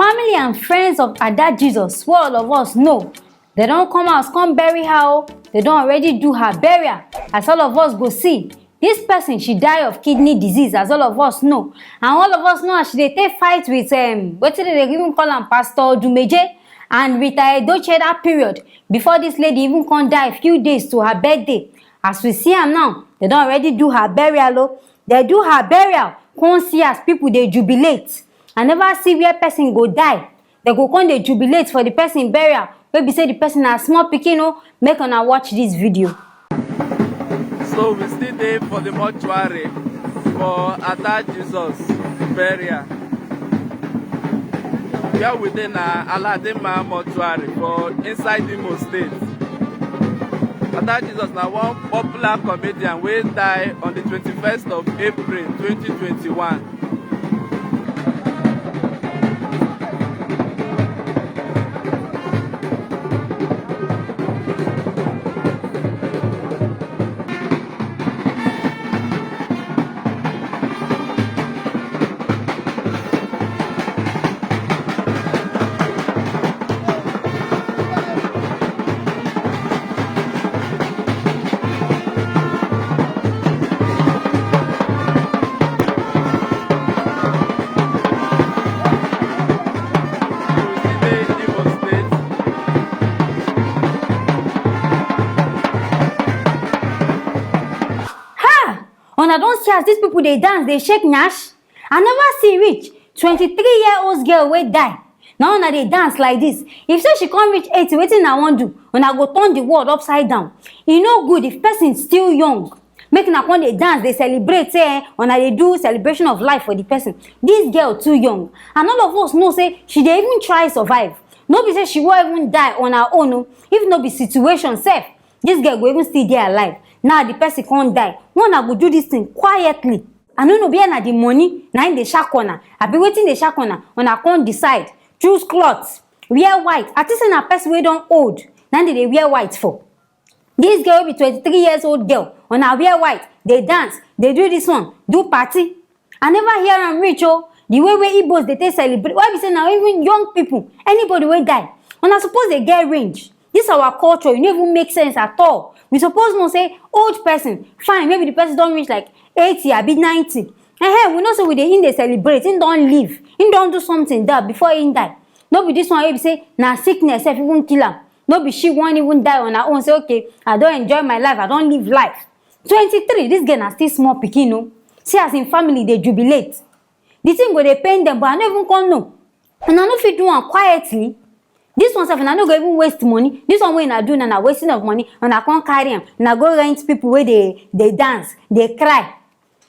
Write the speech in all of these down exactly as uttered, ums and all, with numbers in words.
Family and friends of Ada Jesus, wey all of us know, dem don come house come bury her o. Dem don already do her burial. As all of us go see, this person, she die of kidney disease, as all of us know. And all of us know as she dey take fight with, um, wetin dem dey even call am, Pastor Odumeje and Rita Edochie that period, before this lady even come die few days to her birthday. As we see am now, dem don already do her burial o. Dem do her burial, come see as people dey jubilate. I never see where person go die, dem go come dey jubilate for the person burial, wey be say the person na small pikin o. Make una watch this video. So we still dey for the mortuary for Ada Jesus burial. Where we dey na Aladima mortuary for inside Imo State. Ada Jesus na one popular comedian wey die on the twenty-first of April twenty twenty-one. Ha! Una don see as these people dey dance, dey shake nyash? I never see reach twenty-three year old girl wey die. Na una dey dance like this. If say she come reach eighty, wetin una wan do? Una go turn the world upside down. E no good if person still young, make una come dey dance, dey celebrate, say, eh, una dey do celebration of life for the person. This girl too young, and all of us know say she dey even try survive. No be say she wan even die on her own o. If no be situation sef, this girl go even still dey alive. Now the person come die. Una go do this thing quietly. I no know where na the money na im dey shack una, abi wetin dey shack una. Una come decide, choose cloth, wear white. I think say na person wey don old na im dey dey wear white for. This girl wey be twenty-three years old girl, una wear white, dey dance, dey do this one, do party. I never hear am reach o. The way wey Igbos dey take celebrate, why be say na even young people, anybody wey die, una suppose dey get range. This our culture, e no even make sense at all. We suppose know say old person, fine, maybe the person don reach like eighty abi ninety. Ehen, we know say we dey, im dey celebrate, im don live, im don do something that before im die. No be this one wey be say na sickness sef even kill am. No be she wan even die on her own, say, "Okay, I don enjoy my life, I don live life." Twenty-three, this girl na still small pikin o. See as im family dey jubilate. The thing go dey pain them, but I no even come know. Una no fit do am quietly? This one sef, una no go even waste money. This one wey una do na, na wasting of money. Una come carry am, una go rent people wey dey, dey dance, dey cry.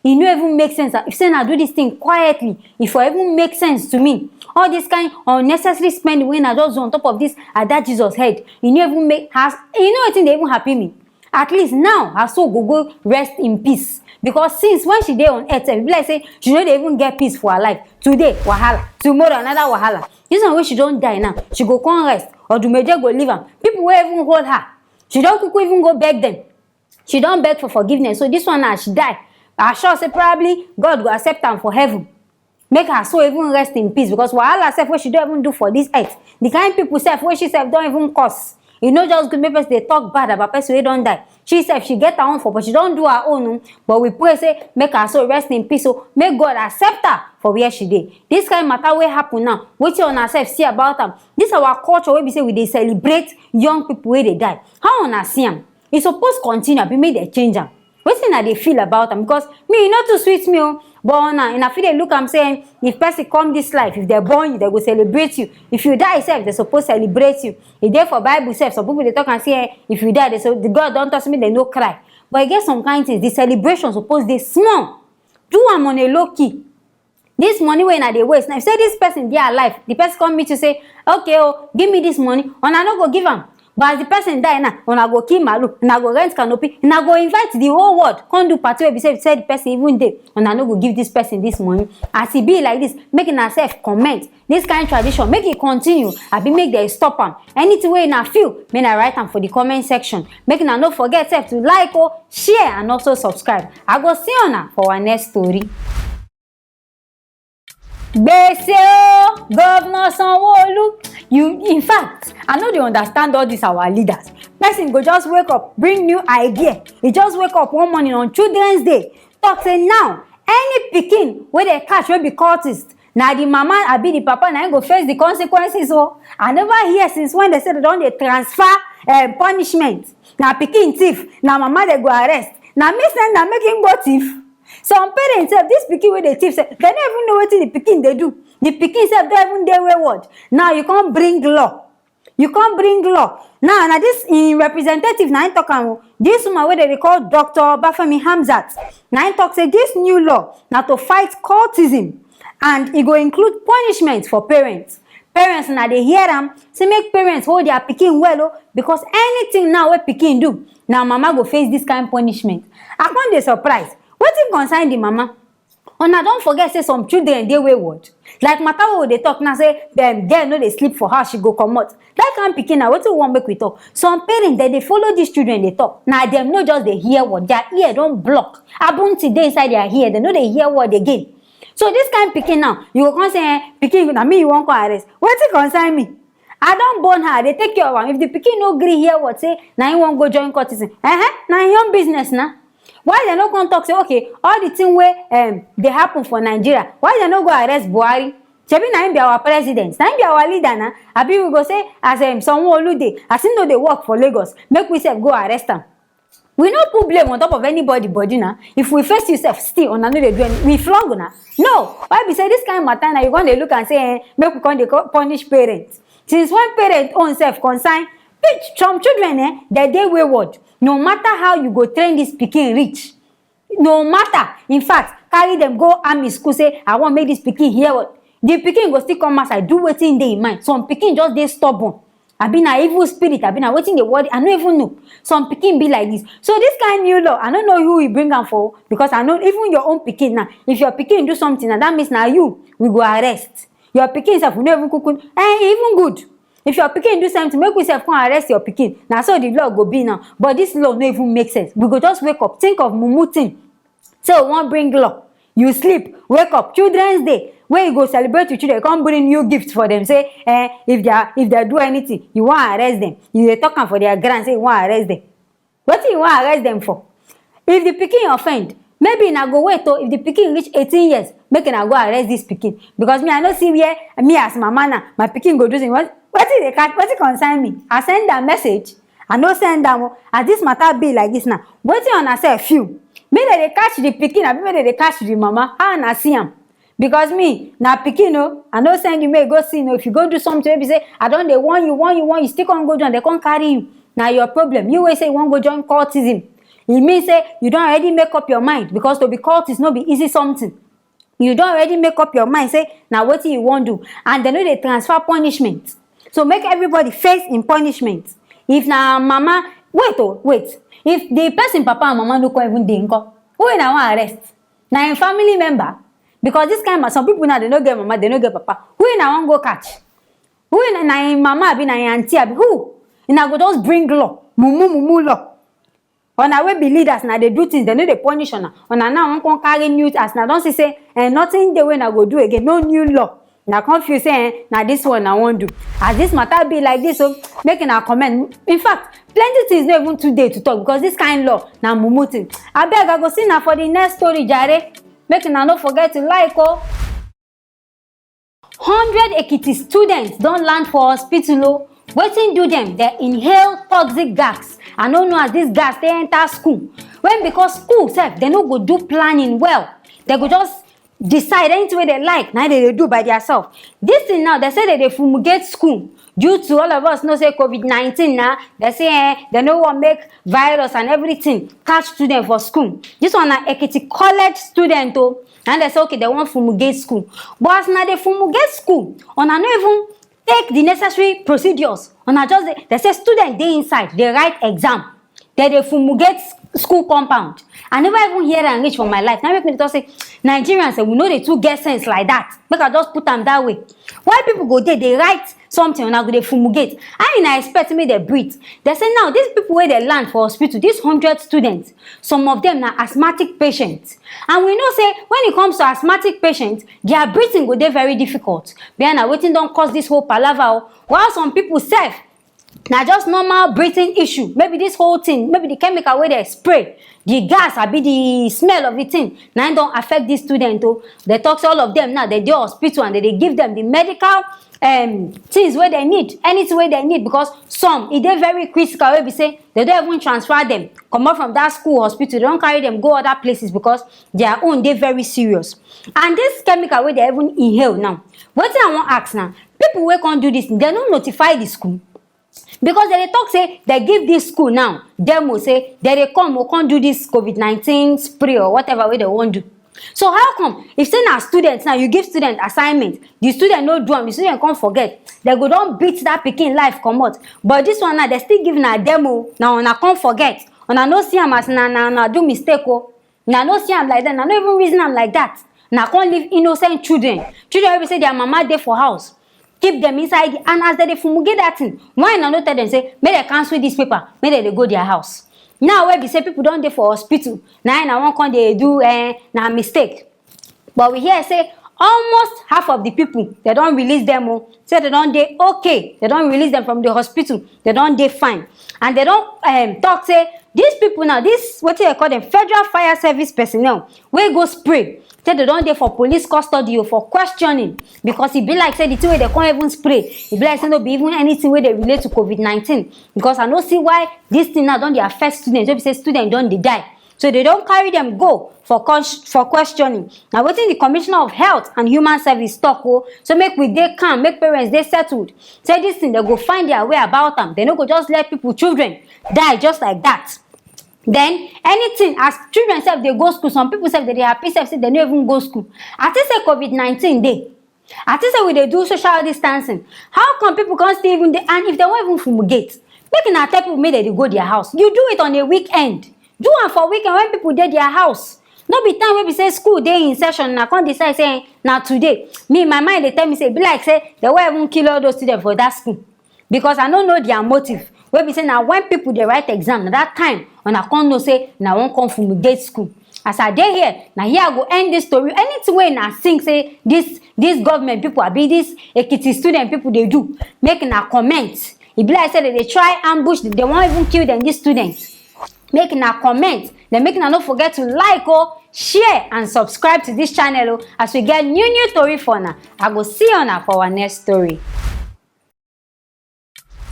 E no even make sense. If say una do this thing quietly, e for even make sense to me. All this kind unnecessary spending wey una just do on top of this Ada Jesus head, e no even make house. You know wetin dey even happy me? At least now her soul go go rest in peace, because since when she dey on earth sef, e be like say she no dey even get peace for her life. Today wahala, tomorrow another wahala. This one wey she don die now, she go come rest, Odumeje go leave am. People wey even hold her, she don kuku even go beg them. She don beg for forgiveness. So this one now, she die. I sure say probably God go accept am for heaven, make her soul even rest in peace, because wahala sef wey she don even do for this earth, the kind people sef wey she sef don even cause, e no just good make person dey talk bad about person wey don die. She sef, she get her own for, but she don do her own o. But we pray say make her soul rest in peace o, make God accept her for where she dey. This kind matter wey happen now, wetin una sef see about am? This our culture wey be say we dey celebrate young people wey dey die, how una see am? E suppose continue abi make dem change am? Wetin una dey feel about am? Because me, e no too sweet me o. But una, una fit dey look am say, eh, if person come this life, if dem born you, dem go celebrate you. If you die sef, dem suppose celebrate you. E dey for Bible sef, some people dey talk am say, eh, if you die, dem so, the God don talk say make dem no cry. But e get some kind things, the celebration suppose dey small. Do am on a low key. This money wey una dey waste now, if say this person dey alive, the person come meet you say, "Okay o, give me this money," una no go give am. But as the person die now, una go kill malu, una go rent canopy, una go invite the whole world come do party wey be say, say the person even dey, una no go give this person this money. As e be like this, make una sef comment. This kind tradition, make e continue abi make dem stop am? Anything wey una feel, make una write am for the comment section. Make una no forget sef to like o, share and also subscribe. I go see una for our next story. Gbese o, Governor Sanwo-Olu. You, in fact, I no dey understand all these our leaders. Person go just wake up, bring new idea. He just wake up one morning on Children's Day, talk say now any pikin wey dem catch wey be cultist, na the mama abi the papa na im go face the consequences o. I never hear since when they say they don dey transfer um, punishment. Na pikin thief, na mama dem go arrest. Na me send am make im go thief? Some parents sef, this pikin wey dey thief sef, dem no even know wetin the pikin dey do. The pikin sef don even dey wayward. Now you come bring law. You come bring law. Now na this im representative na im talk am o. This woman wey dem dey call Doctor Obafemi Hamzat, na im talk say this new law na to fight cultism, and e go include punishment for parents. Parents, una dey hear am, say make parents hold their pikin well o, because anything now wey pikin do, na mama go face this kind punishment. I come dey surprise. Wetin concern the mama? Una don forget say some children dey wayward? Like matter wey we dey talk now, say dem girl no dey sleep for house, she go comot. That kind pikin na wetin we wan make we talk. Some parents, dem dey follow these children dey talk. Na dem no just dey hear word, their ear don block. Abunti dey inside their ear, dem no dey hear word again. So this kind pikin now, you go come say, eh, pikin, na me you wan come arrest? Wetin concern me? I don born her, I dey take care of am. If the pikin no gree hear word, say na him wan go join cultism, eh, na him own business na. Why dem no come talk say, okay, all the thing wey um, dey happen for Nigeria, why dem no go arrest Buhari? Shebi na him be our president, na him be our leader na. Abi we go say as um, Sanwo-Olu dey, as him no dey work for Lagos, make we sef go arrest am? We no put blame on top of anybody body na. If we face you sef, still una no dey do any, we flog una. No, why be say this kind matter na you come dey look and say, eh, make we come dey co- punish parents? Since when parent own sef concern, some children, eh, dem dey wayward. No matter how you go train this pikin reach, no matter, in fact, carry dem go army school, say I wan make this pikin hear word. The pikin go still come outside do wetin dey im mind. Some pikin just dey stubborn. Abi na evil spirit, abi na wetin dey worry, I no even know. Some pikin be like this. So this kind new law, I no know who e bring am for, because I know even your own pikin now. If your pikin do something, na that means na you we go arrest. Your pikin sef, we no even kuku. Eh, e even good. If your pikin do something, make we sef come arrest your pikin. Na so the law go be now. But this law no even make sense. We go just wake up, think of mumu thing. Say we wan bring law. You sleep, wake up, Children's Day, wey you go celebrate with children, come bring new gift for them. Say, eh, if they are, if they do anything, you wan arrest them. You dey talk am for their ground, say you wan arrest them. Wetin you wan arrest them for? If the pikin offend, maybe una go wait o. If the pikin reach eighteen years, make una go arrest this pikin, because me, I no see where me as mama now, my pikin go do something. What, wetin dey catch? Wetin concern me? I send am message. I no send am o. As this matter be like this now, wetin una sef feel? Make dem dey catch the pikin, abi make dem dey catch the mama? How una see am? Because me na pikin o, I no send you make you go sin o. If you go do something wey be say I don dey warn you, warn you, warn you, still come go do am, dem come carry you, na your problem. You wey say you wan go join cultism, e mean say you don already make up your mind, because to be cultist no be easy something. You don already make up your mind say na wetin you wan do, and dem no dey transfer punishment. So make everybody face im punishment. If na mama, wait o, wait. If the person papa and mama no come even dey, nko? Who una wan arrest? Na im family member? Because this kind man, some people now, dem no get mama, dem no get papa. Who una wan go catch? Who una, na im mama abi na im aunty abi who? Una go just bring law, mumu mumu law. Una wey be leaders, na dey do things, dem no dey punish una. Una now wan come carry new, as una don see say, eh, nothing dey wey una go do again, no new law. Una come feel say, eh, na this one una wan do. As this matter be like this o, make una comment. In fact, plenty things no even too dey to talk, because this kind law na mumu thing. Abeg, I go see una for the next story jare. Make una no forget to like o. Hundred Ekiti students don land for hospital o. Wetin do dem? Dem inhale toxic gas. I no know as this gas take enter school. When, because school sef, dem no go do planning well. Dem go just decide anything wey dem like, na im dem dey do by theirself. This thing now, dem say dem dey fumigate school due to, all of us know say covid nineteen na. Dem say, eh, dem no wan make virus and everything catch student for school. This one na Ekiti College student o. And dem say, okay, dem wan fumigate school. But as una dey fumigate school, una no even take the necessary procedures. Una just dey, dem say student dey inside, dey write exam. Dem dey fumigate school compound. I never even hear am reach for my life. Na make me talk say Nigerians, eh, we no dey too get sense like that. Make I just put am that way. Why people go dey dey write something, una go dey fumigate? How una expect make dem breathe? Dem say now these people wey dem land for hospital, these hundred students, some of them na asthmatic patients, and we know say when it comes to asthmatic patients, their breathing go dey very difficult. But na wetin don cause this whole palava o. While some people sef, na just normal breathing issue. Maybe this whole thing, maybe the chemical wey dem spray, the gas, abi the smell of the thing, na im don affect this student o. Dem talk say all of them now, dem dey hospital and dem dey give them the medical um, things wey dem need, anything wey dem need, because some, e dey very critical, wey be say dem don even transfer them comot from that school hospital, dem don carry them go other places because their own dey very serious. And this chemical wey dem even inhale now, wetin I wan ask na, people wey come do this thing, dem no notify the school? Because dem dey talk say dem give this school now demo, say dem dey come o, come do this covid nineteen spray or whatever wey dem wan do. So how come if say na student now, you give student assignment, the student no do am, the student come forget, dem go don beat that pikin life comot? But this one now, dem still give na demo, na una come forget, una no see am as na, na, na do mistake o. Una no see am like that, una no even reason am like that. Una come leave innocent children, children wey be say their mama dey for house, keep them inside, and as dem dey fumigate that thing, why una no tell them say make dem cancel this paper, make dem dey go their house? Now wey be say people don dey for hospital, na im una wan come dey do, eh, na mistake. But we hear say almost half of the people, dem don release them o, say dem don dey okay, dem don release them from the hospital, dem don dey fine. And dem don, um, talk say these people now, this wetin dem call them, federal fire service personnel wey go spray, say dem don dey for police custody o, for questioning, because e be like say the thing wey dem come even spray, e be like say no be even anything wey dey relate to covid nineteen, because I no see why this thing now don dey affect students, wey be say students don dey die. So dem don carry them go for ques-, for questioning. Na wetin the Commissioner of Health and Human Service talk o. So make we dey calm, make parents dey settled. Say this thing, dem go find their way about am. Dem no go just let people, children, die just like that. Then anything, as children sef dey go school, some people sef, dem dey happy sef say dem no even go school. I think say covid nineteen dey. I think say we dey do social distancing. How come people come still even dey, and if dem wan even fumigate, make una tell people make dem dey go their house. You do it on a weekend. Do am for weekend when people dey their house. No be time wey be say school dey in session, una come decide say, eh, na today. Me, my mind dey tell me say e be like say dem wan even kill all those students for that school. Because I no know their motive. Wey be say na when people dey write exam, na that time una come know say una wan come fumigate school. As I dey here, na here I go end this story. Anything wey una think say this, this government people, abi this Ekiti student people dey do, make una comment. E be like say dem dey try ambush, dem wan even kill them, these students. Make una comment, then make una no forget to like o, share and subscribe to this channel o, as we get new new tori for una. I go see una for our next story.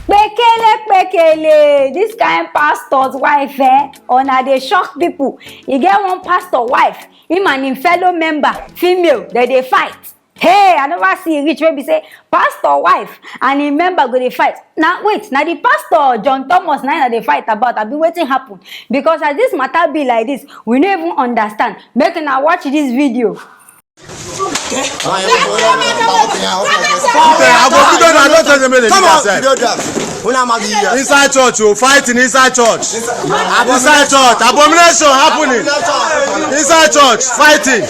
Kpekele, kpekele, this kind pastor's wife, eh, una dey shock people. E get one pastor wife, him and him fellow member, female, dem dey fight. Hey, I never see e reach wey be say pastor wife and him member go dey fight. Na, wait, na the pastor John Thomas na him una dey fight about, abi wetin happen? Because as this matter be like this, we no even understand. Make una watch this video. I go video na, I don tell them make they leave their side. Inside church o, fighting inside church. Inside church, abomination happening. Inside church, fighting.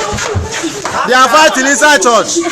They are fighting inside church.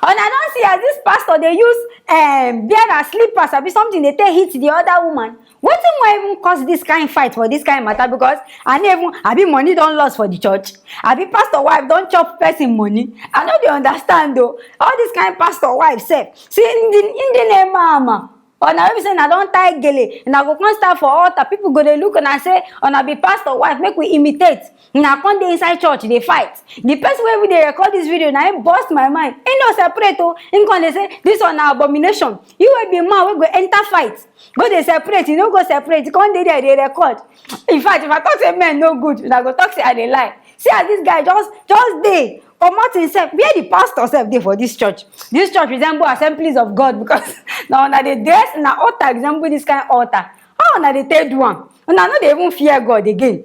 Una don see as this pastor dey use, um, bear as slippers, abi something, dey take hit the other woman. Wetin wan even cause this kind fight for this kind matter? Because I no even, abi money don lost for the church? Abi pastor wife don chop person money? I no dey understand o. All this kind pastor wife sef. See, ndị, ndị na-eme ama. Una wey be say una don tie gele, una go come stand for altar, people go dey look una say una be pastor wife, make we imitate. Una come dey inside church dey fight. The person wey even dey record this video, na him burst my mind. He no separate o. Him come dey say this one na abomination. You wey be man wey go enter fight, go dey separate, you no go separate, you come dey there dey record. In fact, if I talk say men no good, una go talk say I dey lie. See as this guy just, just dey comot himself. Where the pastor sef dey for this church? This church resemble Assemblies of God, because na una dey dress, na altar resemble this kind altar. How una dey take do am? Una no dey even fear God again.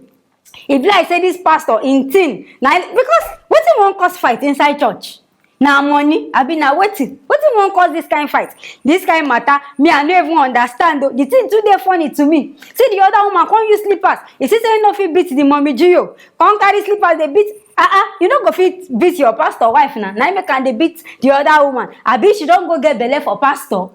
E be like say this pastor, him thing na, because wetin wan cause fight inside church? Na money, abi na wetin? Wetin wan cause this kind fight? This kind matter, me, I no even understand o. The thing too dey funny to me. See the other woman come use slippers. E see say e no fit beat the mommy G O. Come carry slippers dey beat. Ah ah, you no go fit beat your pastor wife na. Na im make am dey beat the other woman. Abi she don go get belle for pastor?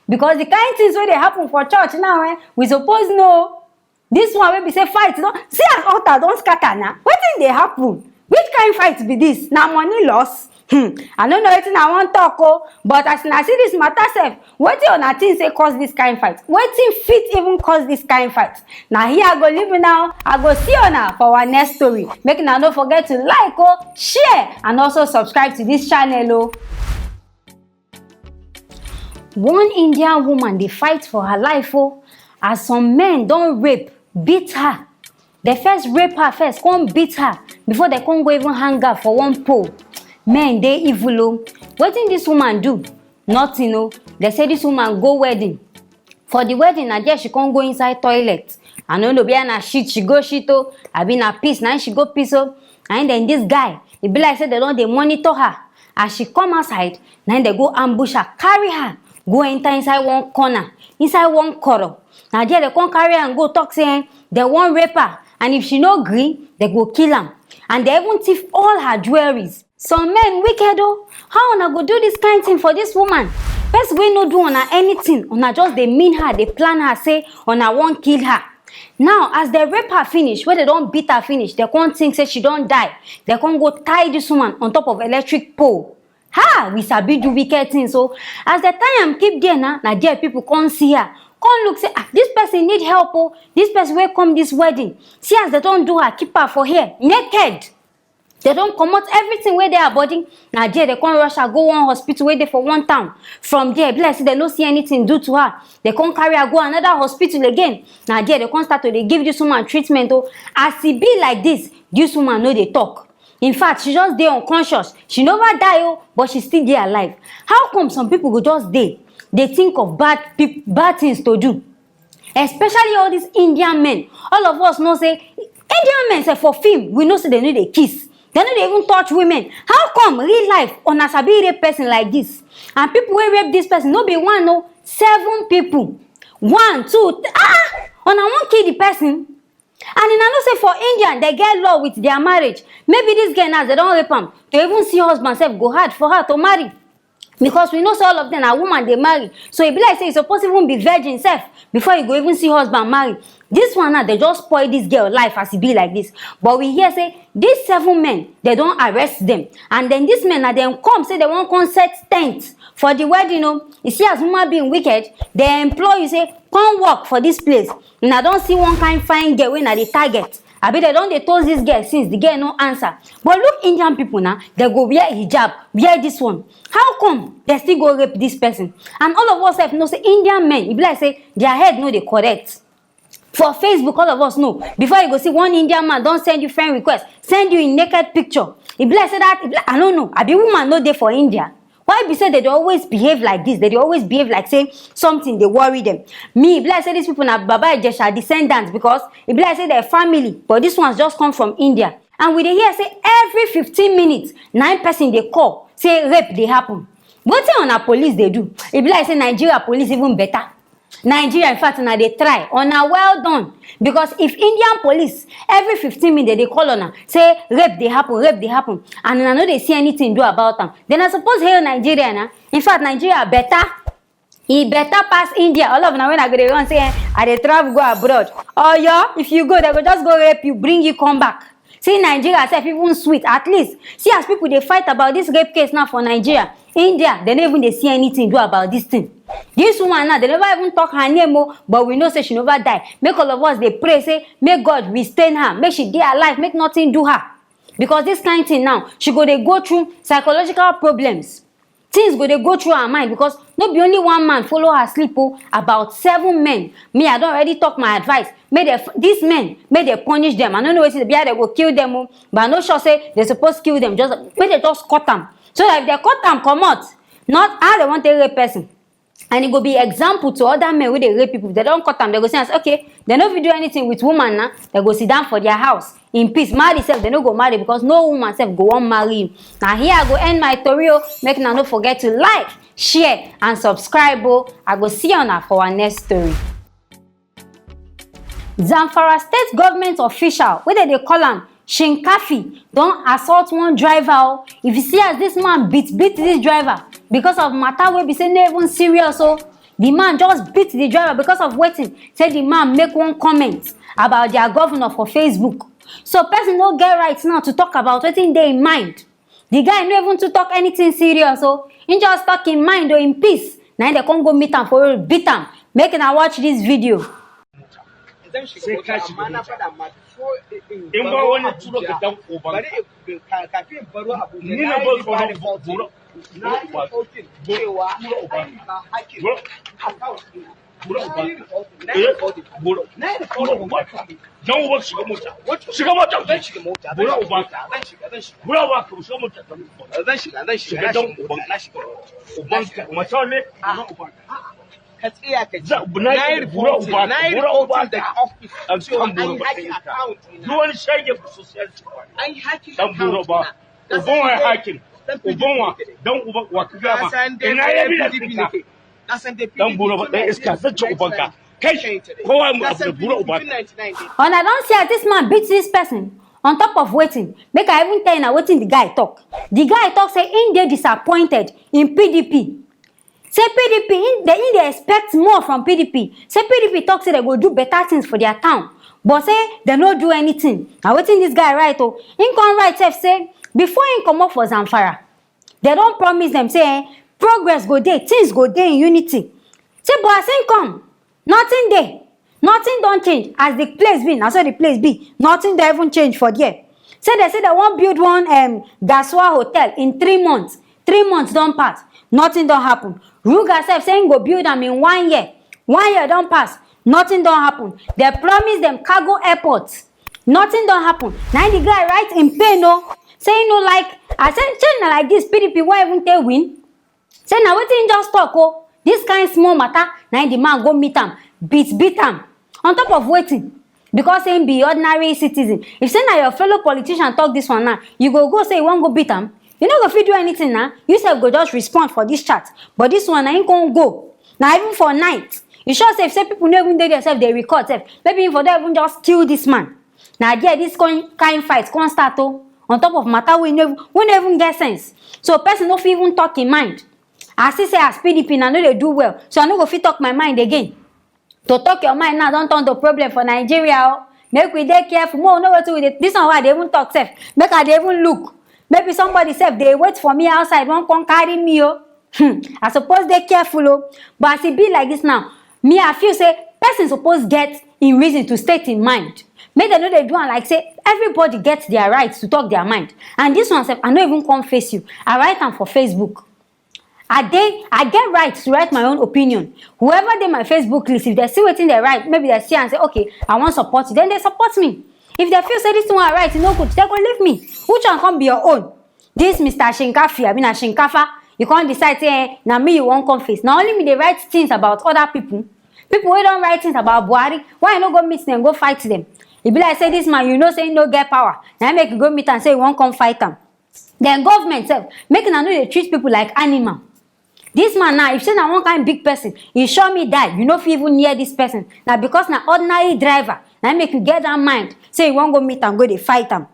Because the kind things wey dey happen for church now, eh, we suppose know. This one wey be say fight don, see as altar don scatter na. Wetin dey happen? Which kind fight be this? Na money loss? Hmm, I no know wetin I wan talk o. But as una see this matter sef, wetin una think say cause this kind fight? Wetin fit even cause this kind fight? Na here I go leave una o. I go see una for our next story. Make una no forget to like o, share, and also subscribe to this channel o. One Indian woman dey fight for her life o, as some men don rape, beat her. Dem first rape her first, come beat her before dem come go even hang her for one pole. Men dey evil o. Wetin this woman do? Nothing o. Dem say this woman go wedding. For the wedding, na there she come go inside toilet. I no know whether na shit she go shit o, abi na piss na im she go piss o. Na im dem, this guy, e be like say dem don dey monitor her. As she come outside, na im dem go ambush her, carry her go enter inside one corner, inside one koro. Na there dem come carry am go talk say, eh, dem wan rape her, and if she no gree, dem go kill am. And dem even thief all her jewelries. Some men wicked o. How una go do this kind thing for this woman? Person wey no do una anything, una just dey mean her, dey plan her, say una wan kill her. Now, as dem rape her finish, wey dem don beat her finish, dem come think say she don die. Dem come go tie this woman on top of electric pole. Ha! We sabi do wicked things o. As dem tie am keep there na, na there people come see her. Come look say, ah, this person need help o. This person wey come this wedding. See as dem don do her, keep her for here, naked. Dem don comot everything wey dey her body. Na there dem come rush her go one hospital wey dey for one town. From there, e be like say dem no see anything do to her. Dem come carry her go another hospital again. Na there dem come start to dey give this woman treatment o. As e be like this, this woman no dey talk. In fact, she just dey unconscious. She never die o, but she still dey alive. How come some people go just dey, dey think of bad peop-, bad things to do? Especially all these Indian men. All of us know say Indian men sef for film, we know say dem no dey kiss. Dem no dey even touch women. How come real life una sabi rape person like this? And people wey rape this person no be one o, seven people. One, two, th-, ah! Una wan kill the person? And una know say for India, dem get law with their marriage. Maybe this girl now, dem don rape am. To even see husband sef go hard for her to marry. Because we know say all of them na woman dey marry. So e be like say you suppose even be virgin sef before you go even see husband marry. This one now, dem just spoil this girl life as e be like this. But we hear say these seven men, dem don arrest them. And then these men, na dem come say dem wan come set tent for the wedding o. You see as human being wicked, dem employ you say, come work for this place. Una don see one kind fine girl wey una dey target? Abi dem don dey toast this girl since the girl no answer? But look Indian people na, dem go wear hijab, wear this one. How come dem still go rape this person? And all of us sef know say Indian men, e be like say their head no dey correct. For Facebook, all of us know. Before you go see one Indian man don send you friend request, send you in naked picture. E be like say that, e be like, I no know, abi woman no dey for India? Why be say dem dey always behave like this? Dem dey always behave like say something dey worry them. Me, e be like say these people na Baba Ijesha descendants, because e be like say their family, but these ones just come from India. And we dey hear say every fifteen minutes, na im person dey call say rape dey happen. Wetin una police dey do? E be like say Nigeria police even better. Nigeria, in fact, una dey try, una well done. Because if Indian police, every fifteen minutes, dem dey call una say rape dey happen, rape dey happen, and una no dey see anything do about am, then I suppose hail Nigeria na. In fact, Nigeria better. E better pass India. All of una wey una go dey run say, eh, I dey travel go abroad. Oyo, if you go, dem go just go rape you, bring you come back. See, Nigeria sef even sweet. At least, see as people dey fight about this rape case now for Nigeria. India, dem no even dey see anything do about this thing. This woman now, dem never even talk her name o, but we know say she never die. Make all of us dey pray say make God restrain her, make she dey alive, make nothing do her. Because this kind thing now, she go dey go through psychological problems. Things go dey go through her mind, because no be only one man follow her sleep o, about seven men. Me, I don already talk my advice. Make dem, these men, make dem punish them. I no know wetin, be dem go kill them o, but I no sure say dem suppose kill them. Just make dem just cut am, so that if dem cut am comot, not how dem wan take rape person. And e go be example to other men wey dey rape people. If dem don cut am, dem go see am say, okay, dem no fit do anything with woman na, dem go sit down for their house. in peace. Marry sef, dem no go marry because no woman sef go wan marry him. Na here I go end my tori o. Make una no forget to like, share and subscribe o. I go see una for our next story. Zamfara state government official wey dem dey call am Shinkafi don assault one driver o. If you see as this man beat beat this driver because of matter wey be say no even serious o. The man just beat the driver because of wetin? Say the man make one comment about their governor for Facebook. So person no get right now to talk about wetin dey im mind. The guy no even too talk anything serious o. He just talk im mind o, in peace. Na him dem come go meet am for road, beat am. Make una watch this video. Sai ka shiga mota. In ba wani turo ka dan uban ka. Ni na ba tsoron bura. Bura uban. Bura uban. Eh, bura. Bura uban. Dan uban shiga mota. Shiga mota. Bura uban. Bura uban ka shiga mota. Shiga dan uban. Uban ka. Mace ne? Bura uban. Ka tsaya ka ji. Na yi reporting, na yi reporting daga office cewa an yi hacking account ina. Duk wani shege social support. An yi hacking account ina. Dan bura ba. Uban wa hacking? Uban wa? Dan uban wa ka gaba? Ina ya bi da tsinka? Dan bura ba, dan iska, zan ci ubanka. Kai, kowa mu abu da bura ubanka. Una don see as this man beat this person on top of wetin? Make I even tell una wetin the guy talk. The guy talk say him dey disappointed in P D P. Say P D P, him dey him dey expect more from P D P. Say P D P talk say dem go do better things for their town, but say dem no do anything. Na wetin this guy write o. Him come write sef say before him comot for Zamfara, dem don promise dem say eh, progress go dey, things go dey in unity. Say but as him come, nothing dey. Nothing don change. As the place be, na so the place be. Nothing don even change for there. Say dem say dem wan build one um, Gasua hotel in three months. Three months don pass. Nothing don happen. Ruga sef say him go build am in one year. One year don pass. Nothing don happen. Dem promise dem cargo airport. Nothing don happen. Na him the guy write in pain o. Say him no like. I say, shey na like this P D P wan even take win? Say na wetin him just talk o. This kind small matter, na him the man go meet am, beat beat am. On top of wetin? Because say him be ordinary citizen. If say na your fellow politician talk this one now, you go go say you wan go beat am? You no go fit do anything na. You sef go just respond for this chat. But this one na him come go. Na even for night. You sure say if say people no even dey there sef dey record sef, maybe him for don even just kill this man. Na there this kind kind fight come start o. On top of matter wey no wey no even get sense. So person no fit even talk him mind. I see say as P D P na no dey do well, so I no go fit talk my mind again. To talk your mind now don turn to problem for Nigeria o. Make we dey careful, make we know wetin we dey. This one wey I dey even talk sef, make I dey even look. Maybe somebody sef dey wait for me outside, wan come carry me o. Hmm, I suppose dey careful o. But as e be like this now, me I feel say person suppose get im reason to state im mind. Make dem no dey do am like say everybody get their right to talk their mind. And this one sef, I no even come face you. I write am for Facebook. I dey I get right to write my own opinion. Whoever dey my Facebook list, if dem see wetin dem write, maybe dem see am say okay, I wan support you, then dem support me. If dem feel say this thing wey I write e no good, dem go leave me. Which one come be your own? This Mister Shinkafi, abi na Shinkafa, you come decide say eh, na me you wan come face. Na only me dey write things about other people. People wey don write things about Buhari, why you no go meet dem, go fight dem? E be like say this man, you know say he no get power, na him make you go meet am say you wan come fight am. Then government sef, make una no dey treat people like animal. This man now, if say na one kind big person, he sure me die, you no fit even near this person. Na because na ordinary driver, na him make you get that mind say you wan go meet am, go dey fight am.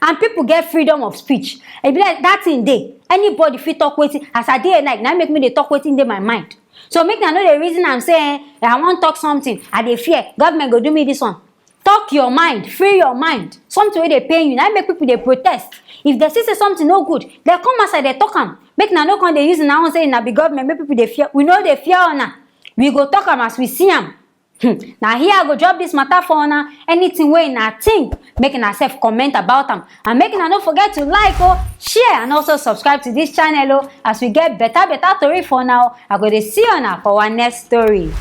And people get freedom of speech. E be like that thing dey. Anybody fit talk wetin, as I dey here like, na him make me dey talk wetin dey my mind. So make una no dey reason am say eh, I wan talk something, I dey fear, government go do me this one. Talk your mind, free your mind. Something wey dey pain you, na him make people dey protest. If dem see say something no good, dem come outside, dem talk am. Make una no come dey use una own say una be government, make people dey fear. We no dey fear una. We go talk am as we see am. Hmm. Na here I go drop this matter for una. Anything wey una think, make una sef comment about am. And make una no forget to like o, share and also subscribe to this channel o. As we get better better tori for una o, I go dey see una for our next story.